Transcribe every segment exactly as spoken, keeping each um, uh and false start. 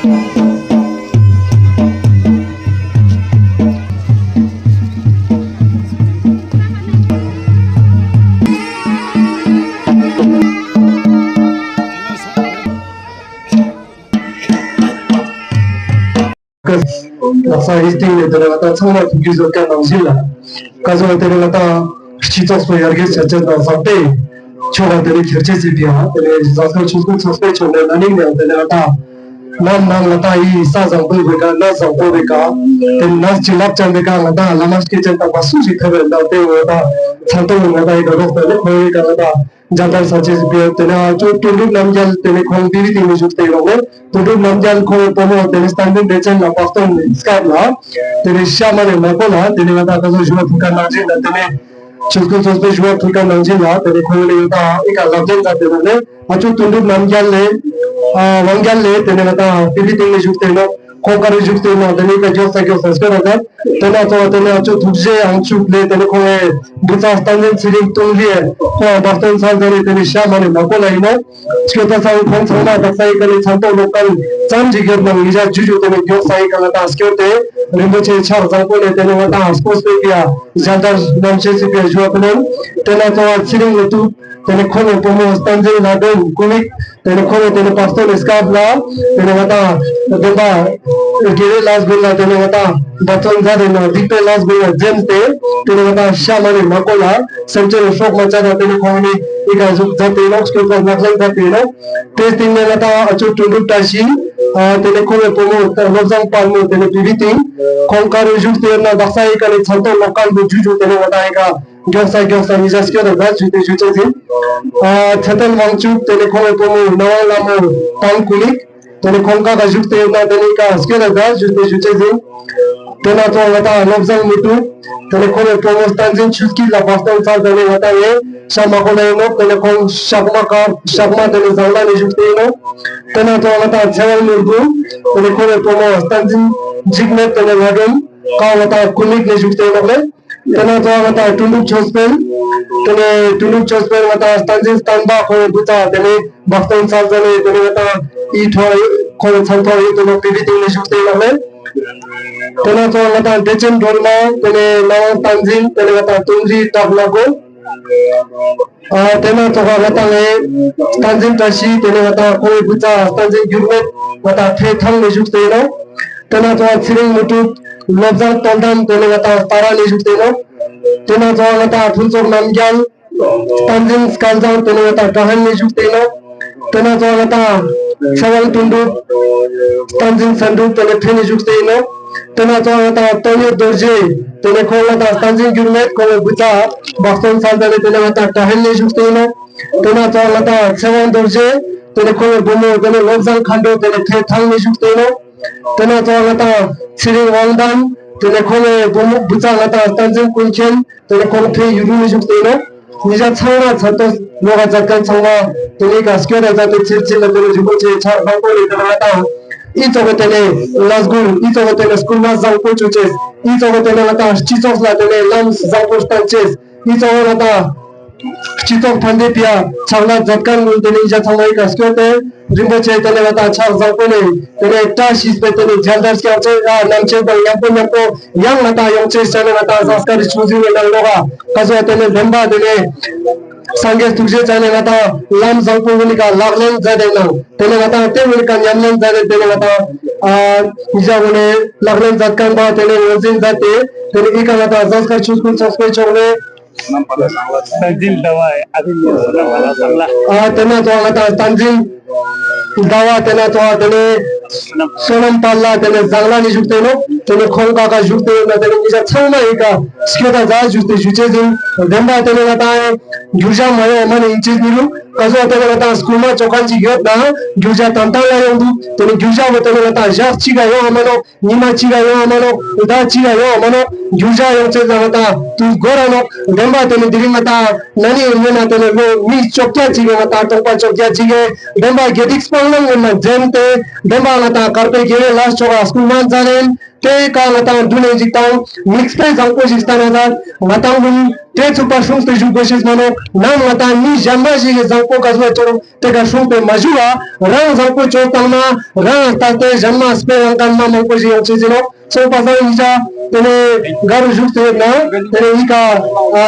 ལགས་སོ། ཨི་སྟེང་ནས་དེ་ནས་ང་ད་ཚང་མ་ཐུགས་རྒྱུས་བཟོ་མཁན་ནང་བཞིན་ལ། བཀའ་ཟུར་དེ་ནས་ང་ད་སྤྱི་ཚོགས་སུ་ཡར་རྒྱས་བྱ་ཆེད་དང་བཟང་སྤེལ་ཕྱོགས་ལ་དེ་ནས་ཁྱེར་ཆེད་ཟེར་བའི་ཨ་དེ་ནས་བཟང་སྤེལ་ཆོས་སྐུ་ཚོགས་པའི་ཕྱོགས་ནས་ན་ནིང་ནས་དེ་ནས་ང་ད་ནམ་ནང་ང་ད་ཡི་ས་བཟང་པོ་བའི་ཀ་ན་བཟང་པོ་བའི་ཀ་དེ་ནས་བྱིན་རླབས་ཅན་བའི་ཀ་ང་ད་བླ་མ་སྐྱེས་ཆེན་དམ་པ་སུ་ཞིག་ཐོབ་པའི་ནང་དེ་ང་ད་ཚང་ཐོག་ང་ད་ཡི་ཀ་རོགས་དེ་ནས་ཁོང་ཡི་ཀ་ང་ད། མཇལ་དར་ས་ཆེ་ཟིག་པའི་དེ་ནས་ཨ་ཅོ་དོན་གྲུབ་རྣམ་རྒྱལ་དེ་ནས་ཁོང་པི་བི་ཏིང་ནས་བཞུགས་ཏེ་ཡོད་རེད། དོན་གྲུབ་རྣམ་རྒྱལ་ཁོང་བུ་མོ་དེ་ནས་བསྟན་འཛིན་བདེ་ཆེན་ལ་བག་སྟོན་ནས་སྐབས་ལ། དེ་ནས་ཤ་མ་ནས་མ་གོ་ལ་དེ་ནས་ང་ད་ད་གཟོད་ཞུ་བ་ཕུལ་ཁ་ནང་བཞིན་ལ་དེ་ནས་ཆོས་སྐུ་ཚོགས་པའི་ཞུ་བ་ཕུལ་ཁ་ནང་བཞིན་ལ་དེ་ནས་ཁོང་ནས་ཡོད་ད་ཨི་ཀ་ལག་ལེན་མཛད་དེ་ནས་ཨ་ཅོ་དོན་གྲུབ་རྣམ་རྒྱལ་ལས་ཨ་དབང་རྒྱལ་ལས་དེ་ནས་ང་ད་པི་བི་ཏིང་ནས་བཞུགས་ཏེ་ནོ། ཁོང་ག་རེ་བཞུགས་ཏེ་ན་དེ་ནས་ཀ་མགྱོགས་ས་མགྱོགས་ས་སྐྱོ་ར་ད། དེ་ན་ཚོ་དེ་ནས་ཨ་ཅོ་ཐུགས་རྗེ་ཨང་ཆུག་ལས་དེ་ནས་ཁོང་ཨེ་བུ་ཚ་བསྟན་འཛིན་ཚེ་རིང་ཏུང་རི་ཨེ་ཁོང་བག་སྟོན་ཚར་ཟེར་ནས་དེ་ནས་ཤ་མ་ནས་མ་གོ་ལ་ཡིན་ནོ། སྐྱོ་ད་ཚང་ཁོང་ཚང་མ་དག་ས་ཡི་ག་ནས་ཚང་ཏོ་ལོག་ཀན་ཙམ་གྱི་གེར་ནང་ཡི་ཞག་ཇུ་ཇུ་དེ་ནས་མགྱོགས་ས་ཡི་ག་ང་ད་སྐྱོ་དེ་རིན་པོ་ཆེ་ཕྱག་བཟང་པོ་ནས་དེ་ནས་ང་ད་སྤོ་སྤེ་ཀྱི་ཡ་ཞལ་དར་རྣམ་ཤེས་སི་པའི་ཞུ་བ་ཕུལ་ལེན། དེ་ན་ཚོ་ཚེ་རིང་ལོ་ཏུ་དེ་ནས་ཁོང་ནས་བུ་མོ་བསྟན་འཛིན་ལ་དོན་ཀུ་མིག་དེ་ནས་ཁོང་ནས་དེ་ནས་བག་སྟོན་ནས་སྐབས་ལ་དེ་ནས་ང་ད་བདེན་པ་དགེ་བའི་ལས་འགུལ་ལ་དེ་ནས་ང་ད་འབད་བརྩོན་མཛད་དེ་ན་སྡིག་པའི་ལས་འགུལ་ལ་འཛེམས་ཏེ་དེ་ནས་ང་ད་ཤ་མ་ནས་མ་གོ་ལ་སེམས་ཅན་ལ་སྲོག་མ་བཅད་ད་དེ་ནས་ཁོང་ནས་ཨི་ཀ་ཟུག་མཛད་དེ་ནོ་སྐྱོ་ཚ་ལག་ལེན་མཛད་དེ་ནོ། དེ་སྟེང་ནས་ང་ད་ཨ་ཅོ་དོན་གྲུབ་བཀྲ་ཤིས་དེ་ནས་ཁོང་ནས་བུ་མོ་བློ་བཟང་དཔལ་མོ་དེ་ནས་བི་བི་ཏིང་ཁོང་ག་རུ་བཞུགས་ཏེ་ན་དག་ས་ཨི་ཀ་ནས་ཚང་ཏོ་ལོག་ཀན་དུ་ཇུ་ཇུ་དེ་ནས་ང་ད་ཨི་ཀ་མགྱོགས་ས་མགྱོགས་ས་ཉི་ཤ་སྐྱོ་དང་ག་ཞུ་དེ་ཞུ་ཆེ་ཟིན། ཨ་ཚེ་བརྟན་དབང་ཕྱུག་དེ་ནས་ཁོང་གི་བུ་མོ་ནོར་དབང་ལྷ་མོ་དང་ཀུ་ལིག་དེ་ནས་ཁོང་ཀ་ག་བཞུགས་ཏེ་ཡོད་ན་དེ་ནས་ཀ་སྐྱོ་དང་ག་ཞུ་དེ་ཞུ་ཆེ་ཟིན། དེ་ན་ཚོ་ང་ད་བློ་བཟང་མི་ཏུ་དེ་ནས་ཁོང་གི་བུ་མོ་བསྟན་འཛིན་ཆོས་སྐྱིད་ལ་བག་སྟོན་ཚར་དེ་ནས་ང་ད་ངས་ཤ་མ་གོ་ལ་ཡིན་ནོ། དེ་ནས་ཁོང་ཤག་མ་ཀ་ཤག་མ་དེ་ནས་བཟང་ལ་ནས་བཞུགས་ཏེ་ཡིན་ནོ། དེ་ན་ཚོ་ང་ད་ཚེ་དབང་ནོར་བུ་དེ་ནས་ཁོང་གི་བུ་མོ་བསྟན་འཛིན་འཇིགས་མེད་དེ་ནས་ང་སྒྲོན་ཀ་ང་ད་ཀུ་ལིག་ནས་བཞུགས་ཏེ་ཡིན་ནོ་ལེ། དེ་ན་ཚོ་ང་ད་དོན་གྲུབ་ཆོས་འཕེལ། དེ་ནས་དོན་གྲུབ་ཆོས་འཕེལ་ང་ད་བསྟན་འཛིན་བསྟན་པ་ཁོང་བུ་ཚ་དེ་ནས་བག་སྟོན་ཚར་ཚར་ནས་དེ་ནས་ང་ད་ཨི་ཐོ་ཁོང་ཚང་ཐོ་ཡོད་དོ་ནོ་པི་པི་ཏིང་ནས་བཞུགས་ཏེ་ལགས་ལེ། དེ་ན་ཚོ་ང་ད་བདེ་ཆེན་སྒྲོལ་མ་དེ་ནས་ལ་དབང་བསྟན་འཛིན་དེ་ནས་ང་ད་དོན་རིག་བྲག་ལ་གོ། ཨ་དེ་ན་ཚོ་ང་ད་ངའི་བསྟན་འཛིན་བཀྲ་ཤིས་དེ་ནས་ང་ད་ཁོང་བུ་ཚ་བསྟན་འཛིན་འགྱུར་མེད་ང་ད་ཐེ་ཐང་ནས་བཞུགས་ཏེ་ཡིན་ནོ། དེ་ན་ཚོ་ཚེ་རིང་མི་དྲུག་བློ་བཟང་དོན་དམ་དེ་ནས་ང་ད་སྟ་ར་ནས་བཞུགས་ཏེ་ཡིན་ནོ། དེ་ན་ཚོ་ང་ད་ཕུན་ཚོགས་རྣམ་རྒྱལ་བསྟན་འཛིན་སྐལ་བཟང་དེ་ནས་ང་ད་ཀྲ་ཧན་ནས་བཞུགས་ཏེ་ཡིན་ནོ། དེ་ན་ཚོ་ང་ད་ཚེ་དབང་དོན་གྲུབ་བསྟན་འཛིན་སན་གྲུབ་དེ་ནས་ཕེ་ནས་བཞུགས་ཏེ་ཡིན་ནོ། དེ་ན་ཚོ་ང་ད་སྟོན་ཡོད་རྡོ་རྗེ་དེ་ནས་ཁོང་ང་ད་བསྟན་འཛིན་འགྱུར་མེད་ཁོང་གི་བུ་ཚ་བག་སྟོན་ཚར་དེ་ནས་དེ་ནས་ང་ད་ཀྲ་ཧན་ནས་བཞུགས་ཏེ་ཡིན་ནོ། དེ་ན་ཚོ་ང་ད་ཚེ་དབང་རྡོ་རྗེ་དེ་ནས་ཁོང་གི་བུ་མོ་དེ་ནས་བློ་བཟང་མཁའ་འགྲོ་དེ་ནས་ཐེ་ཐང་ནས་བཞུགས་ཏེ་ཡིན་ནོ། དེ་ན་ཚོ་ང་ད་ཚེ་རིང་དབང་ལྡན་དེ་ནས་ཁོང་གི་བུ་མོ་བུ་ཚ་ང་ད་བསྟན་འཛིན་ཀུན་མཁྱེན་དེ་ནས་ཁོང་ཕེ་ཡུ་རུ་ནས་བཞུགས་ཏེ་ཡིན་ནོ། ཉི་ཤ་ཚང་མ་ཚ་ཏོ་ལོ་ག་མཛད་མཁན་ཚང་མ་དེ་ནས་ཀ་སྐྱོ་དང་མཛད་དེ་ཚེར་ཆེན་ལ་དེ་ནས་རིན་པོ་ཆེ་ཕྱག་བཟང་པོ་ལས་དེ་ན་ང་ད་ཨི་ཚོ་གི་དེ་ནས་ལས་འགུལ་ཨི་ཚོ་གི་དེ་ནས་སྐུལ་མ་བཟང་པོ་བཅོ་ཆེས་ཨི་ཚོ་གི་དེ་ནས་ང་ད་སྤྱི་ཚོགས་ལ་དེ་ནས་ལམ་བཟང་པོ་བསྟན་ཆེས་ཨི་ཚོ་གི་ང་ད་སྤྱི་ཚོགས་ཕན་བདེ་ཕིའ་ཕྱག་ལས་མཛད་མཁན་ངོ་དེ་ནས་ཡིན་ཆ་ཚང་མ་ཡི་ག་སྐྱོ་དེ་རིན་པོ་ཆེ་དེ་ནས་ང་ད་ཕྱག་བཟང་པོ་ནས་དེ་ནས་བཀྲ་ཤིས་པའི་དེ་ནས་མཇལ་དར་སྐྱབས་ཆེ་ཡ་རྣམ་ཆེན་དང་མཉམ་པོ་མཉམ་པོ་ཡང་ང་ད་ཡོང་ཆེ་ཟེར་ནས་ང་ད་ཟངས་དཀར་རི་ཆུང་འཛིན་ངོས་ནང་ལོག་ག་ག་ཟོ་དེ་ནས་བདེན་པ་དེ་ནས་སངས་རྒྱས་ཐུགས་རྗེ་ཅན་ནས་ང་ད་ལམ་བཟང་པོ་ངོ་ནི་ག་ལག་ལེན་མཛད་དེ་ནང་དེ་ནས་ང་ད་དེ་ངོ་ནི་ག་ཉམས་ལེན་མཛད་དེ་དེ་ནས་ང་ད་ཨ་ཉི་ཤ་ངོ་ནས་ལག་ལེན་མཛད་མཁན་པ་དེ་ནས་ངོས་འཛིན་མཛད་དེ་དེ་ནས་ཨི་ཀ་ང་ད་ཟངས་དཀར་ཆུ་སྐུལ་ཚོགས་པའི་ཕྱོགས་ནས། བསྟན་འཛིན་ཟླ་བ་ཨ་ཕི་ནི་བསོད་ནམས་པ་ལ་བཟང་ལ། ཨ་དེ་ན་ཚོ་ང་ད་བསྟན་འཛིན་ཟླ་བ་དེ་ན་ཚོ་དེ་ནས་བསོད་ནམས་པ་ལ་དེ་ནས་བཟང་ལ་ནི་བཞུགས་ཏེ་ནོ། དེ་ནས་ཁོང་ཀ་ཀ་བཞུགས་ཏེ་ཡོད་ན་དེ་ནས་ཉི་ཤ་ཚང་མ་ཡི་ག་སྐྱོ་ད་ཟ་བཞུགས་ཏེ་བཞུགས་ཆེ་ཟིན་བདེན་པ་དེ་ནས་ང་ད་འགྱུར་བྱ་མ་ཡོང་མ་ནི་ཡིན་ཆེ་ནི་རུ་ག་ཟོ་དེ་ནས་ང་ད་སྐུལ་མ་བཅོ་མཁན་ཅིག་ཡོད་ན་འགྱུར་བྱ་དམ་དམ་ལ་ཡོང་འདུག་དེ་ནས་འགྱུར་བྱ་བོ་དེ་ནས་ང་ད་ཞག་གཅིག་ག་ཡོང་མ་ནོ། ཉི་མ་གཅིག་ལ་ཡོང་བ་མ་ནོ། ཟླ་གཅིག་ལ་ཡོང་བ་མ་ནོ། འགྱུར་བྱ་ཡོང་ཚེ་ལ་ང་ད་དུས་འགོར་ར་ནོ། བདེན་པ་དེ་ནི་དེ་རིང་ང་ད་ན་ནི་ཡོང་ན་དེ་ནི་ལོ་མི་བཅོ་བརྒྱད་གཅིག་ལ་ང་ད་གྲོང་པ་བཅོ་བརྒྱད་གཅིག་གི་བདེན་པ་དགེ་སྡིག་སྤང་བླང་ཡོད་ན་འཛེམ་སྟེ་བདེན་པ། ང་དང་དཀར་པོའི་དགེ་བའི་ལས་ཆོ་ག་སྐུ་མ་མཛད་ལེན། དེ་ཀ་ང་དང་འདུ་ལེན་ཅིག་དང་མིག་དཔེ་བཟང་པོ་ཞིག་བསྟན་ན་ད་ང་དང་ཀུན་དེ་ཚུགས་པ་སྲུང་སྟེ་བཞུགས་དགོས་ཤེས་མ་ནོ། ནམ་ང་དང་མི་གཞན་མ་ཞིག་གི་བཟང་པོ་ག་ཚོད་ཅོར་དེ་ཀ་སྲུང་སྟེ་མ་བཞུགས་པ་རང་བཟང་པོ་ཅོར་བཏང་ན་རང་ལྟ་སྟེ་གཞན་མ་དཔེ་བླང་མཁན་མ་མང་པོ་ཞིག་ཡོང་ཆེ་ཟིན་ནོ། ཚོགས་པ་བཟང་ཡིན་ཤ། དེ་ནས་ག་རུ་བཞུགས་ཏེ་ཡོད་ན་དེ་ནས་ཡི་ག་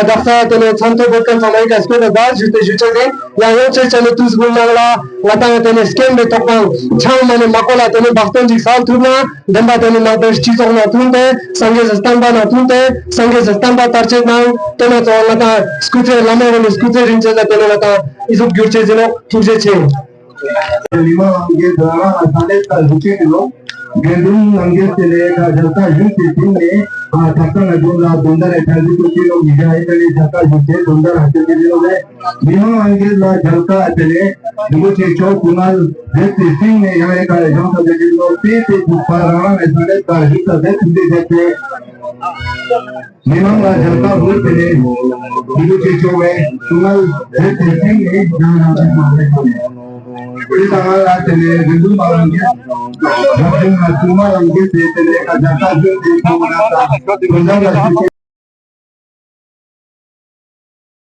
དག་ས་དེ་ནས་ཚང་ཐོ་བོད་ཁམས་ཚང་མ་ཡི་ག་སྐོར་ལ་བཞུགས་ཏེ་བཞུགས་ཆེ་ཟིན། ཡང་ཡང་ཆེ་ཆེ་ནས་དུས་སྒོ་ནང་ལ་ང་དང་དེ་ནས་སྐྱེམས་པའི་ཐོག་པང་ཆང་མ་ནས་མ་གོ་ལ་དེ་ནས་བག་སྟོན་ཅིག་ཟ་ཐུབ་ན་བདེན་པ་དེ་ནས་ནང་པའི་སྤྱི་ཚོགས་ནང་ཐུང་སྟེ་སངས་རྒྱས་སི་བསྟན་པ་ནང་ཐུང་སྟེ་སངས་རྒྱས་སི་བསྟན་པ་དར་ཆེད་ནང་དེ་ནས་ཚོ་ང་དང་སྐུ་ཚེ་བླ་མ་རུ་ནས་སྐུ་ཚེ་རིང་ཆེད་ལ་དེ་ནས་ང་དང་ཨི་ཟུག་འགྱུར་ཆེད་ཟིན་ནོ། ཐུགས་རྗེ་ཆེ། མི་མང་ལྷན་རྒྱས་དང་ས་གནས་ཁག་བཞུགས་མཁན་ཡིན་ནོ། དགེ་འདུན་ལྷན་རྒྱས་དེ་ལས་ཁ་བཞག་ས་བཞུགས་ཏེ་དེ་ནས་ཨ་ཐབ་ཚང་ལ་འགྲོ་ལ་དོན་དག་རེ་ཁ་བཞུགས་ཏེ་ལོ་མི་བཞག་ཨེ་ད་ནས་བཞག་ས་བཞུགས་ཏེ་དོན་དག་ར་ཅོ་ཏེ་ལོ་ལས་མི་མང་ལྷན་རྒྱས་ལ་བཞག་ས་དེ་ལས་རིན་པོ་ཆེ་མཆོག་སྐུ་ངལ་རེད་དེ་སྲིང་ནས་ཡང་ཨེ་ཁ་བཞག་ས་དེ་ལོ་དེ་དེ་ཐུག་པ་རང་རང་ནས་ས་གནས་ཁག་བཞུགས་ས་དེ་ཐུག་དེ་བཞག་སྟེ། མི་མང་ལ་ཞབས་ཏོག་དགོས་ཏེ་ནས་འདི་ལོ་ཆེ་ཆུང་བའི་སྐུ་ངལ་རེད་དེ་སེམས་ནས་ཡང་ཡང་དུ་མ་རེད་དོ། དེ་དང་ང་ལ་དེ་ནས་རིན་པོ་མ་རང་གིས་རབ་བྱུང་ང་ཚུགས་མ་རང་གིས་དེ་དེ་ནས་ཁ་ཞབས་ཏོག་དགོས་ཏེ་ཐོག་མ་ན་ད་དོན་དག་ལ་ཞུ་ཆེད།